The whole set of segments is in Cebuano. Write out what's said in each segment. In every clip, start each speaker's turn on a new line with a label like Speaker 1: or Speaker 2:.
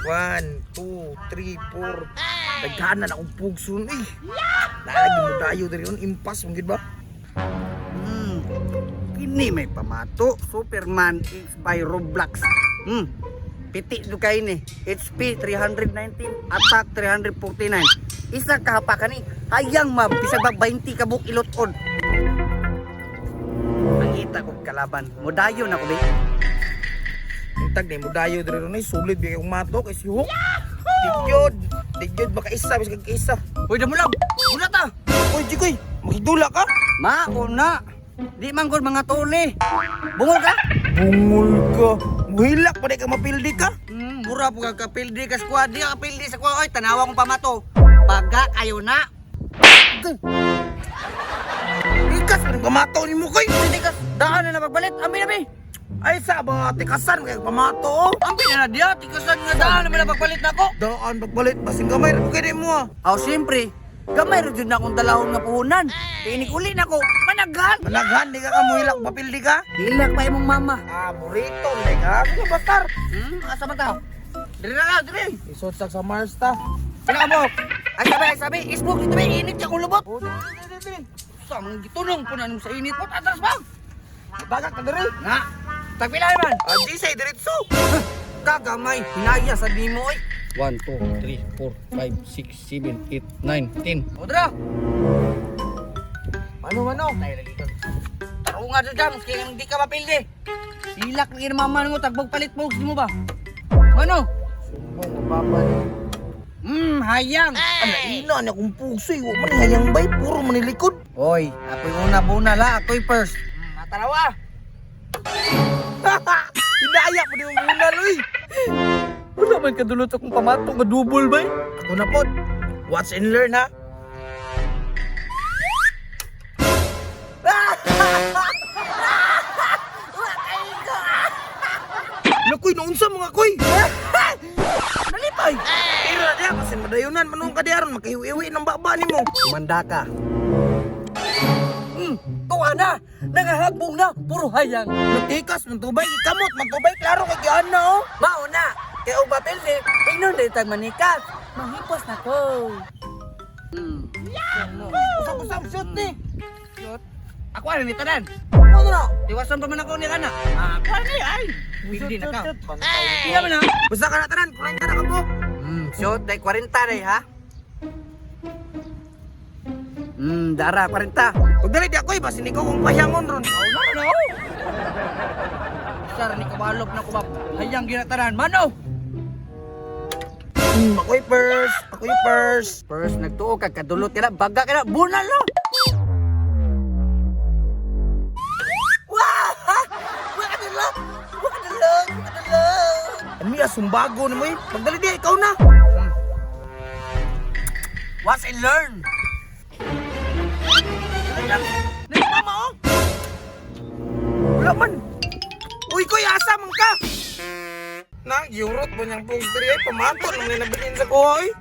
Speaker 1: 1, 2, 3, 4. Daghanan akong pugson eh. Nalagi mo dayo diri on impas mo gid ba?
Speaker 2: Kini may pamato. Superman X by Roblox. Piti do kay ni. HP 319, attack 349. Isa ka hapa kani. Hayang ma bisag ba 20 ka buok ilot-on. Nakita ko kalaban. Modayo na ko be.
Speaker 1: Intag ni mo dayo diri ron eh sulit bi kay mato kay si Hook. Digyod, digyod baka isa bisag isa.
Speaker 2: Uy, damulag. Muna ta.
Speaker 1: Uy, Jikoy, makidula ka?
Speaker 2: Mauna. Di man gud mga tuli. Bungol ka?
Speaker 1: Bungol ka. Muhilak pa di ka mapildi ka.
Speaker 2: Mura po ka kapildi ka squad. Di ka kapildi sa squad. Oy, tanawa kong pamato. Baga kayo na.
Speaker 1: Ikas pa rin pamato ni mo koy.
Speaker 2: Hindi ka daan na napagbalik. Ambi na bi.
Speaker 1: Ay sa ba tikasan kay pamato oh.
Speaker 2: Ambi na na diya. Tikasan nga daan na napagbalik na ako.
Speaker 1: Daan pagbalit basing gamay ra po kay mo ah.
Speaker 2: Aw, siyempre. Gamay rin na akong dalahon nga puhunan. Tinig uli na ko. Managhan.
Speaker 1: Managhan di ka ka muhilak mapildi ka.
Speaker 2: Hilak pa imong mama.
Speaker 1: Ah, burrito di ka. Sige bastar.
Speaker 2: Asa man tao? Diri na ka, diri.
Speaker 1: Isod sa Mars ta.
Speaker 2: Pila ka mo? Ay sabi, ay sabi. Isbog dito ba? Init ka kung lubot.
Speaker 1: Oh, dili dili dili.
Speaker 2: Sa mga gitunong po na nung sa init po. Atras ba?
Speaker 1: Bagak ka diri.
Speaker 2: Nga. Tagpila man.
Speaker 1: Ah, di say diretso.
Speaker 2: Kagamay, hinaya sa nimo oy.
Speaker 3: 1, 2, 3, 4, 5, 6, 7, 8, 9, 10.
Speaker 2: Odra.
Speaker 1: Mano mano.
Speaker 2: Tayo lagi ka. Tarunga do jam, kaya hindi ka mapildi. Hilak lagi na mama mo, tagbog palit mo, gusto mo ba? Mano?
Speaker 1: Sumbong ang papa ni.
Speaker 2: Hayang.
Speaker 1: Ana ina ni akong puso eh. Wa man hayang bay puro manilikod.
Speaker 2: Oy, ako'y una buna la, ako'y first. Matarawa.
Speaker 1: Hidaya pa di mo muna loy.
Speaker 3: Wala man kadulot akong pamato nga double bay.
Speaker 1: Ako na pod. Watch and learn ha. Nakoy, naunsa mga koy.
Speaker 2: Nalipay.
Speaker 1: Pero na diya, kasi madayunan, manong ka diya ron, makahiwi-iwi ng baba ni mo.
Speaker 2: Tumanda ka. Tuwa na. Nangahagbong na, puro hayang.
Speaker 1: Nagtikas, mantubay, ikamot, mantubay, klaro kay giyan na oh.
Speaker 2: Mauna, kay og mapildi, ingnon din tag manikas. Mahipos na ko.
Speaker 1: Usap-usap, shoot ni.
Speaker 2: Ako ano ni tanan?
Speaker 1: Ano na?
Speaker 2: Diwasan pa man ako ni kana. Ah, ako ano ni ay. Pildi na ka. Pila man na?
Speaker 1: Basta ka na tanan, kulang ka na ka po.
Speaker 2: Shot day 40 day ha. Dara 40.
Speaker 1: Pagdali di ako eh, basin ikaw kung payangon ron.
Speaker 2: Oh, no, no. Sar ni kabalop na ko ba. Hayang ginatanan mano.
Speaker 1: Ako'y first, ako'y first.
Speaker 2: First nagtuo ka kadulot ka na baga ka na bunal na. Wah! Wah kadulot! Wah kadulot! Wah kadulot!
Speaker 1: Ano ya, sumbago na mo eh. Pagdali di, ikaw na.
Speaker 2: Watch and learn.
Speaker 1: Nang mama oh. Wala man. Uy, koy, asa man ka? Na, giurot mo niyang pong diri ay pamato nang ninabilin sa kuhoy.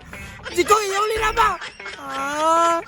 Speaker 1: Di ko, uli na ba? Ah.